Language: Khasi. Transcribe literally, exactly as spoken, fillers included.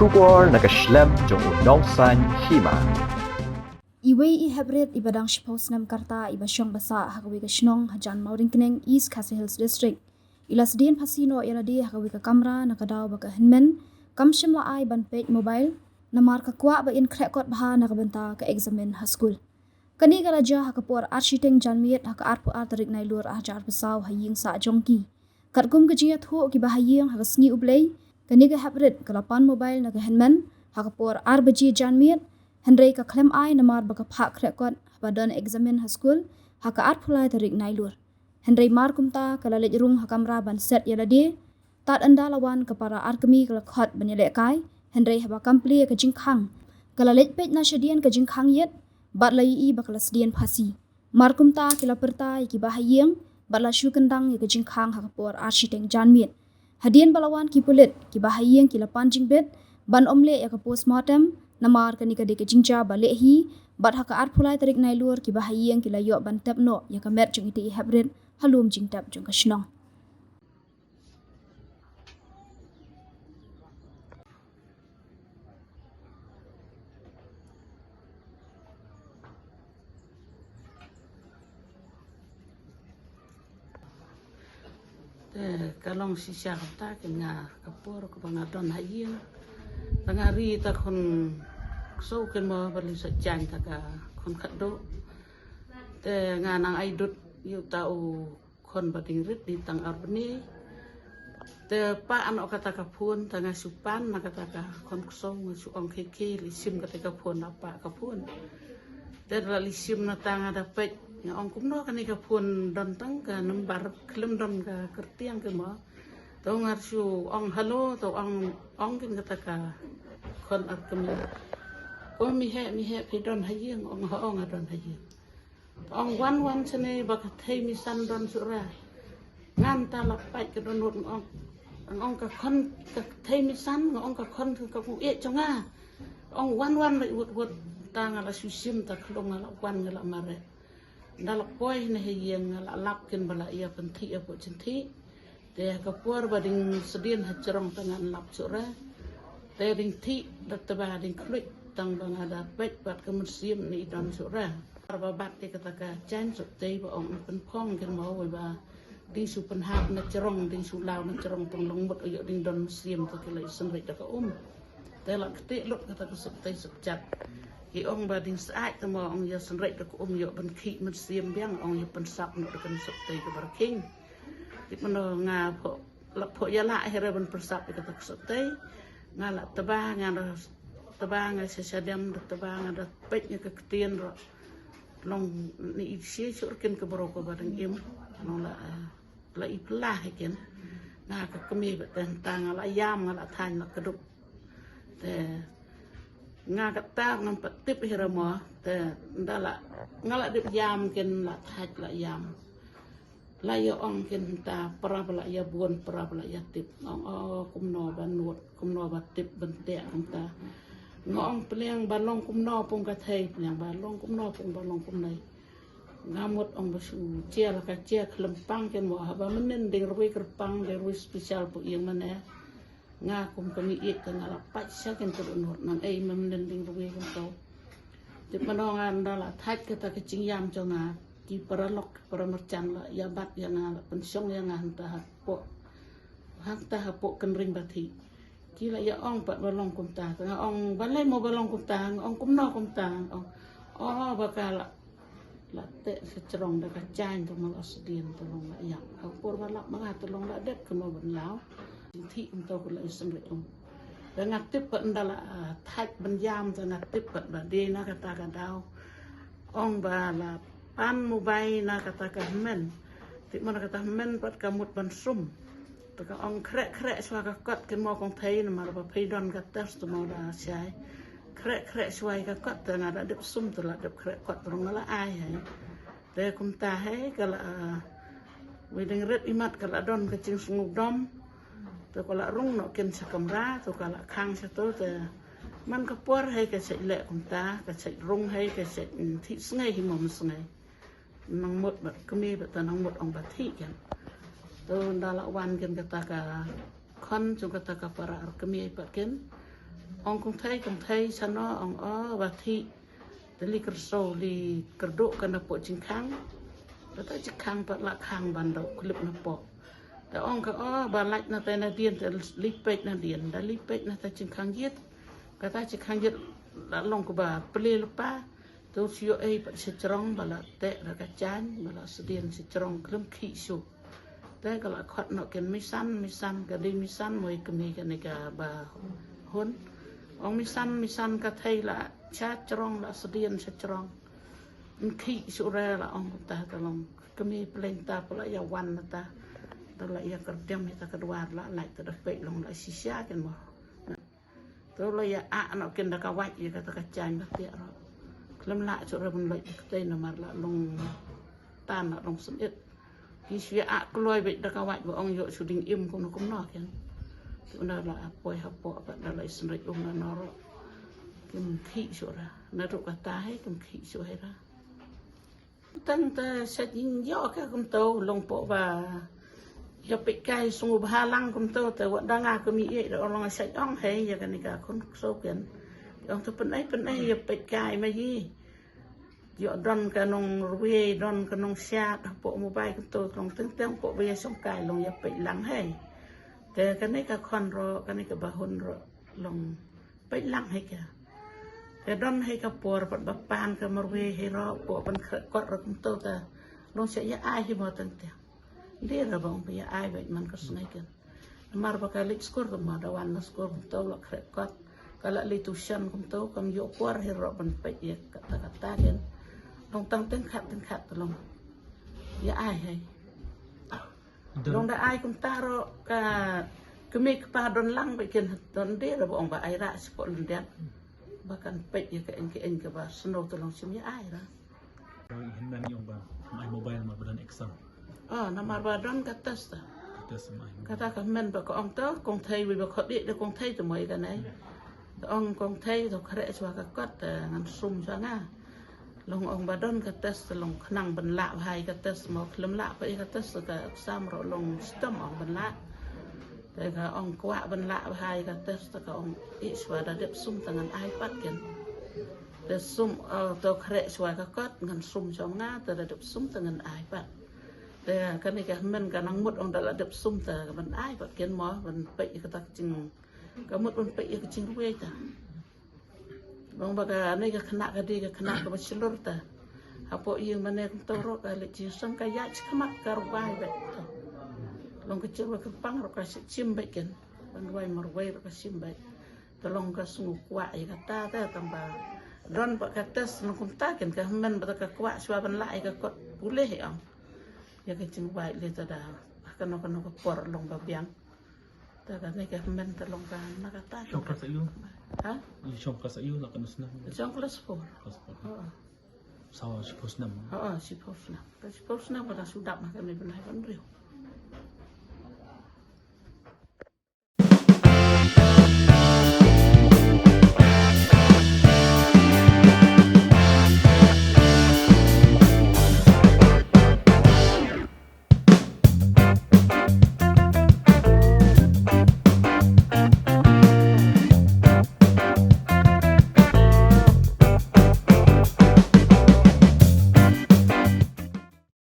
Khubor na ka shlem jong u nongsan hima. Iwei i heprit iba dang shiphew snem karta iba shong basah ha kawei ka shnong hajan Mawryngkneng, East Khasi Hills District, i la sdien phasi noh ïa lade ha kawei ka kamra na ka daw ba ka hynmen kam shym la ai ban peit mobile namar ka kwah ba in khreh kot bha na ka bynta ka eksamin ha skul. Kane ka la jia ha ka por ar shiteng janmiet ha ka arphew ar tarik Nailur arhajar arphew saw ha ïing sah jong ki. Katkum ka jingïathuh kiba ha ïing ha ka sngi U Blei, kane ka heprit ka la pan mobile na ka hynmen ha ka por ar baje janmiet, hynrei ka khlem ai namar ba ka phah khreh kot haba don eksamin ha skul ha ka arphew lai tarik Nailur. Hynrei mar kumta ka la leit rung ha kamra ban set ïa lade. Tad ynda la wan ka para ar kmie ka la khot ban ïalehkai, hynrei haba kam plie ka jingkhang, ka la leit peit na shadien ka jingkhang ïit bad la ïohi ba ka la sdien phasi. Mar kumta ki la pyrta ïa kiba ha ïing bad la shu kyndang ïa ka jingkhang ha ka por ar shiteng janmiet. Hadien ba la wan ki pulit, kiba ha ïing ki la pan jingbit ban ym leh ïa ka postmortem namar kane ka dei ka jingjia ba leh hi, bad ha ka arphew lai tarik Nailur kiba ha ïing ki la ïoh ban tep noh ïa ka met jong ita i heprit ha lum jingtep jong ka shnong. Te ka long shisha kata, ka nga ka por kaba nga don ha ïing, te nga ri ta khun ksew kin mo ba li sa jaiñ ta ka khun khatduh. Te nga nang ai dud ïa uta u khun ba ding rit dei tang ar bnai. Te pah noh kata ka phone, te nga shu pan na kata ka khun ksew, nga shu ong khie khie, li sim kata ka phone, la pah ka phone. Te la li sim na ta, nga da peit, nga ong kumno kane ka phone don tang ka number, khlem don ka kyrtiang kin mo. Te nga shu ong hello, te ong, ong kin kata ka khun ar kmie. O, mi heh, mi heh, phi don ha ïing? Ong, ha, ong, nga don ha ïing. Ong, wan wan shane ba ka thei misan don shuh re. Ngan ta la pait ka dohnud, nga ong, nga ong ka khun ka thei misan, nga ong ka khun ka u ïeit jong nga. Ong, wan wan leit wut wut. Ta nga la shu shim ta khlung, nga la wan, nga la mareh. Nda la poi na ha ïing, nga la lap kin ba la ïa pynthih ïa put jynthih. Te ka por ba ding sdien ha jrong te ngan lap shuh re. Te ding thih da tba ding khluit tang ba nga da peit bad ka mynsiem ne i don shuh re. Ar ba bat te kata ka jaiñ soptei ba ong pynphong kin mo wei ba ding shu pynhap na jrong, ding shu law na jrong tang long mut ïoh ding don mynsiem te ki la synreit da ka um. Te la kti lut kata ka soptei sopjat. Ki ong ba ding said te mo ong ïa synreit da ka um ïoh ban khih mynsiem biang ong ïa pynsap noh da ka soptei ka bar king. Tip mano nga pho, la pho ïa la hi re ban pynsap ïa kata ka soptei. Nga la tba, nga da tba, nga sha sha dem da tba, nga da peit ïa ka ktien ro. Long ni i shi sur kin ka bro ka ba dang im. Long la, eh, la i pla hi kin. Nga ka kmie ba ten ta nga la ïam, nga la thaiñ, la kdup. Te nga kata ngam pat tip hi re mo. Te nda la, nga la dep ïam kin, la thait, la ïam. La ïa ong kin ta, para ba la ïa bun, para ba la ïa tip. Ong, o, kumno ba nud, kumno ba tip ban teh ong ta. Nga ong pliang ba long kumno pung ka thei, pliang ba long kumno pung ba long kumnei. Nga mut ong ba shu jia la ka jia khlem pang kin mo, haba mynnin ding rwai kyrpang, ding rwai special pu ïing mane. Nga kum ka mih ïeit ka nga la pait sha kin ka dohnud nang ei mynnin ding rwai kin to. Tip mano nga nda la thait kata ka jingïam jong nga, ki paralok, ki paramarjan la ïa bat ïa nga, la pynshong ïa nga hangta hapoh, hangta hapoh kynring ba thih. Ki la ïa ong pat ba long kumta, te nga ong balei mo ba long kumta, nga ong kumno kumta, nga ong, o, ba ka la, la teh sha jrong da ka jaiñ te mo la sdien te long la ïap. Ha por ba lap ma nga te long la dep kin mo ban law. Jingthih kumto ko la ïa synreit um. Te nga tip pat nda la, ah, thait ban ïam te nga tip pat ba dei na kata ka daw. Ong ba la pan mobile na kata ka hynmen. Tip mo na kata hynmen pat ka mut ban sum. Te ka ong khreh khreh shuwa ka kot kin mo kong thei namar ba phi don ka test te mo da shai. Khreh khreh shuwa ka kot te nga da dep sum te la dep khreh kot te rung la ai hai. Te kumta hai ka la, ah, wei ding rit imat ka la don ka jingsngewdom. Te ka la rung noh kin sha kamra, te ka la khang sha to te. Man ka por hai ka sait leh kumta, ka sait rung hai ka sait, mm, thih sngi hi mo sngi. Nang mut ba kmie ba ta nang mut ong ba thih kin. To nda la wan kin kata ka khon jong kata ka para ar kmie pat kin. Ong kong thei, kong thei, sano, ong o, ba thi. Te li kyrso, li kyrdo ka na po jingkhang. Kata jingkhang pat la khang ban dau klip na po. Te ong ka o, ba lait na te na dien, te li peit na dien, da li peit na te jingkhang yit. Kata jingkhang yit la long ka ba ple lupa. Te u shu ei pat sha jrong ba la te ra ka jan, ba la sdien sha jrong khlem khih shu. Te ka la khot noh kin misan, misan ka dei misan moi kmie kane ka ba hun. Ong misan, misan ka thei la sha jrong la sdien sha jrong. Nkhih shu re la ong ta ta long kmie pleng ta pala ya wan ta. Ta la ya kerdem ya ta ka dwar la lai ta da pei long la shisha kin mo. To la ya a no kin da ka wai ya ka ta ka chang da te ro. Khlem la chu re bun lai ka te na mar la long tan la long sum it. Ki shu ya a kloi bek da ka wai ba ong yo shu ding im kum no kum no ken. Tu na la a poi ha po ba da la isnrek um na no ro. Kim khi shu ra. Na ru ka ta hai kim khi shu hai ra. Tang ta sha jing yo ka kum to long po ba. Ya pek kai sung ba lang kum to ta wa da nga kum ye da long sha ong hai ya ka ni ka kun so ken. Ong to pen ai pen ai ya pek kai ma yi. Yo don ka nong rwe don ka nong siat po mobile kum to long teng teng po ba ya song kai long ya pek lang hai. Te ka ni ka khon ro ka ni ka ba hun ro long pek lang hai ka. Ka don hai ka por pat ba pan ka marwe hai ro po ban kre kot ro kum to ta long sha ya ai hi mo teng teng. Dia ra bang ya ai bek man ka sngai ken. Mar ba ka lik skur ka ma da wan na skur kum to la kre kot. Ka la li tuition kum to kam yo por hai ro ban pek ya kata kata ken. Long tang teng khat teng khat long. Ya ai hai. Long da ai kum ta ro ka kmie kpa don lang bek ken don de ra ba ong ba ai ra sha po lyndet. Ba kan pek ya ka eng ka eng ka ba snow ta long sim ya ai ra. Hin men yong ba ai mobile ma ba don exam. Ah, na mar ba don ka test ta. Ka test ma ai. Kata ka men ba ka ong to kong thei wi ba kho de de kong thei to moi ka nai. Ong kong thei to kre swa ka kot ta ngan sum swa nga. Long ong ba don ka test long khnang ban lah bha ïa ka test mo khlem lah pat ïa ka test ka exam ro long stem ong ban lah. Te ka ong kwah ban lah bha ïa ka test ka ong ïeh shuwa da dep sum te ngan ai pat ken. Te sum, eh, to khreh shuwa ka kot ngan sum jong nga te da dep sum te ngan ai pat. Te kane ka hynmen ka nang mut ong da la dep sum te ban ai pat ken mo ban peit ïa kata ka jing, ka mut ban peit ïa ka jingruwei ta. Long ba kane ka khynnah ka dei ka khynnah kaba shlur ta. Hapoh ïing mane kumta ruh ka leit jingsngewsih ka ïaid shakhmat ka rwai beit ta. Long ka jingruwai kyrpang ruh ka shim beit ken. Ban rwai marwei ruh ka shim beit. Te long ka sngew kwah ïa kata te tang ba don ba ka test nang kumta ken ka hynmen ba ka kwah shuwa ban lah ïa ka kot pule hi ong. Ïa ka jingwai lei ta da kano kano ka por long ba biang. Ta kane ka hynmen ta long ka na kata. Shong klas aïu? Ha? Shong klas aïu la kano snem? Shong klas four. Klas four. Ha. Sawa shiphew snem. Ha, shiphew snem. Ka shiphew snem ka da shu dap ma kane bnai ban riew.